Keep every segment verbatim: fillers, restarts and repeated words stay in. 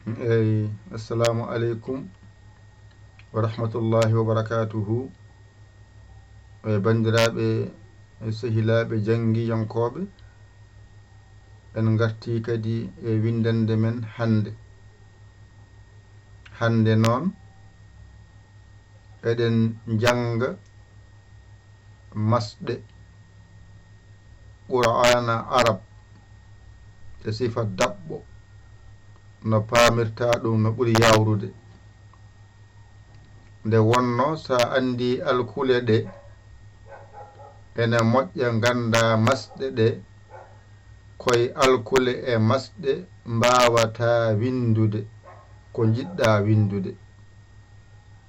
Eyi, assalamu aleykum wa rahmatullahi wa barakatuhu. E banndiraaɓe, e sehilaaɓe janngiyankooɓe, en ngartii kadi e winndannde men hannde. Hannde noon, eɗen njannga masɗe Qur'aana Arab e sifa daɓɓo, no paamirta ɗum no ɓuri yaawrude. Nde wonno, so a anndi alkule ɗe, ene moƴƴa ngannda masɗe ɗe, koye alkule e masɗe mbaawata winndude ko njiɗɗa winndude.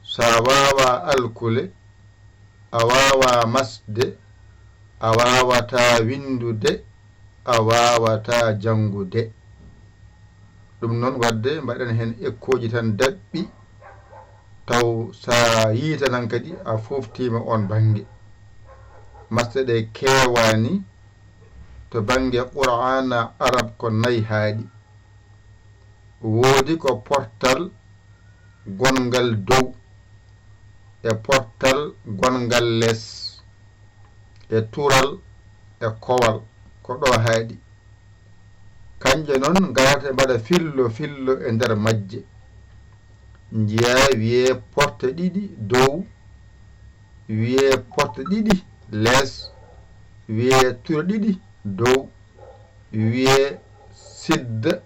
So a waawa alkule, a waawa masde, a waawata winndude, a waawata janngude. Ɗum noon waɗde mbaɗen heen ekkooji tan daɓɓi, taw so a yiitanan kadi a fooftiima oon bannge. Masɗe ɗe keewaani to bannge Qur'aana Arab ko nayi haaɗi. Woodi ko portal gonngal dow, e portal gonngal les, e tural, e kowal, ko ɗo haaɗi. Kanje noon ngarata mbaɗa fillo fillo e nder majje. Njiya wiye porte ɗiɗi dow, wiye porte ɗiɗi les, wiye ture ɗiɗi dow, wiye sidda,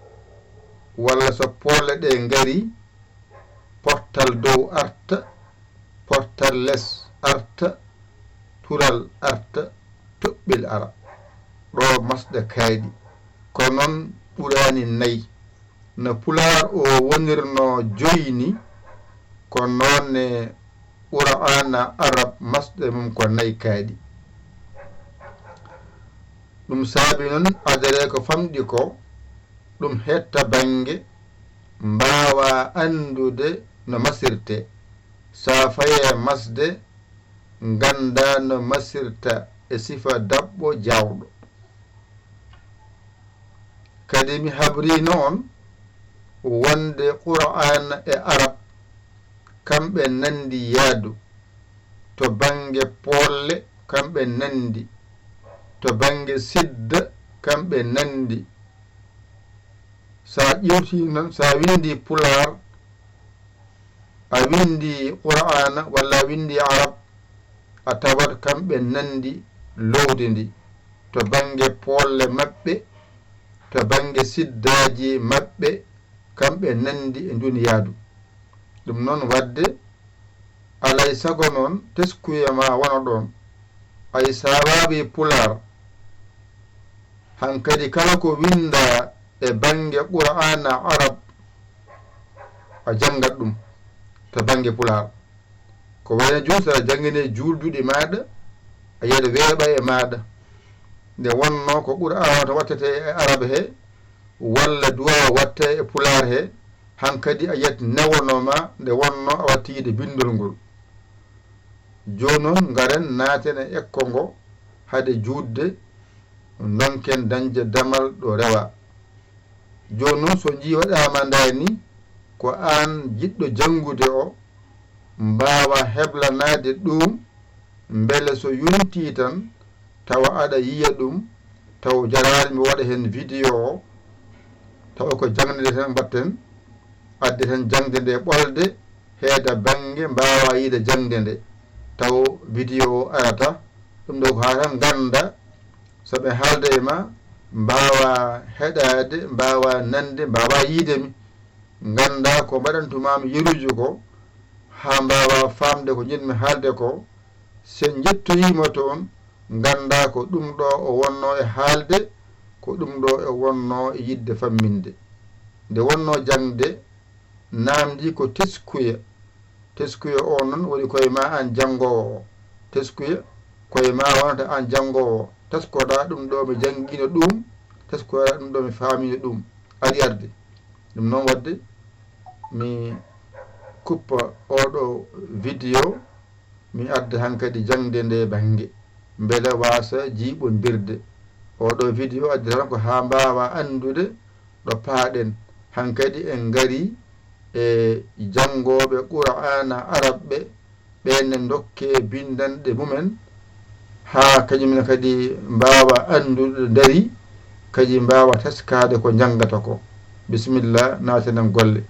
walla so poole ɗe ngari, portal dow arta, portal les arta, tural arta, toɓɓel ara. Ɗo masɗe kaaɗi. Ko noon ɓuraani nayi. No pulaar o wonirno joyni, ko noon ne Qur'aana Arab masɗe mum ko nayi kaaɗi. Ɗum saabi noon adare ko famɗi ko, ɗum hetta bannge, mbaawa anndude no masirte. So a faye masde, ngannda no masirta e sifa daɓɓo jaawɗo. Kadi mi habrino on wonde Qur'aana e Arab kamɓe nanndi yaadu, to bannge poolle kamɓe nanndi, to bannge sidda kamɓe nanndi. So a ƴeewtii noon, so a winndii pulaar, a winndii Qur'aana walla a winndii Arab, a tawat kamɓe nanndi loowdi ndi, to bannge poolle maɓɓe, to bannge siddaaji maɓɓe, kamɓe nanndi e ndun yaadu. Ɗum noon waɗde, alay sago noon teskuya ma wona ɗoon. Ay so a waawii pulaar, hankadi kala ko winndaa e bannge Qur'aana Arab, a janngat ɗum to bannge pulaar. Ko wayno jooni so aɗa janngine juulduɗi maaɗa, a yiyat weeɓa e maaɗa. Nde wonnoo ko Qur'aana to wattete e Arab he, walla duwaa watte e pulaar he, hankadi a yiyat newonoo ma nde wonnoo a watti yiide binndol ngol. Jooni noon ngaren naaten e ekko ngo hade juutde, ndonken dañde damal ɗo rewa. Jooni noon so njii waɗaama ndaa ni, ko aan jiɗɗo janngude o, mbaawa heblanaade ɗum, mbele so yontii tan, tawa aɗa yiya ɗum, taw jaraani mi waɗa heen vidéo o, tawa ko jaŋde nde tan mbaɗten, adde tan jaŋde nde ɓolde, heeda bannge, mbaawa yiide jaŋde nde, taw vidéo o arata. Ɗum ɗo ko haa tan ngannda, so ɓe haalda e ma, mbaawa heɗaade, mbaawa nande, mbaawa yiide mi. Ngannda ko mbaɗantumaami yeruuji ko, haa mbaawa faamde ko njiɗmi haalde ko. So en njettoyiima toon, ngannda ko ɗum ɗo o wonnoo e haalde, ko ɗum ɗo o wonnoo e yiɗde famminde. Nde wonnoo jaŋde, naamndii ko teskuya. Teskuya o noon woni ko e ma aan janngoowo o. Teskuya ko e ma wonata aan janngoowo o. Taskoɗaa ɗum ɗo mi janngiino ɗum, taskoɗaa ɗum ɗo mi faamiino ɗum. Aɗi arde. Ɗum noon waɗde mi kuppa oɗo vidéo, mi adda hankadi jaŋde nde bannge, mbele waasa jiiɓondirde. Oɗo vidéo addi tan ko haa mbaawa anndude ɗo paaɗen. Hankadi en ngari e janngooɓe Qur'aana Arab ɓe, ɓeen ne ndokke binndanɗe mumen, haa kañum ne kadi mbaawa anndude dari, kadi mbaawa teskaade ko njanngata ko. Bisimilla, naatanen golle.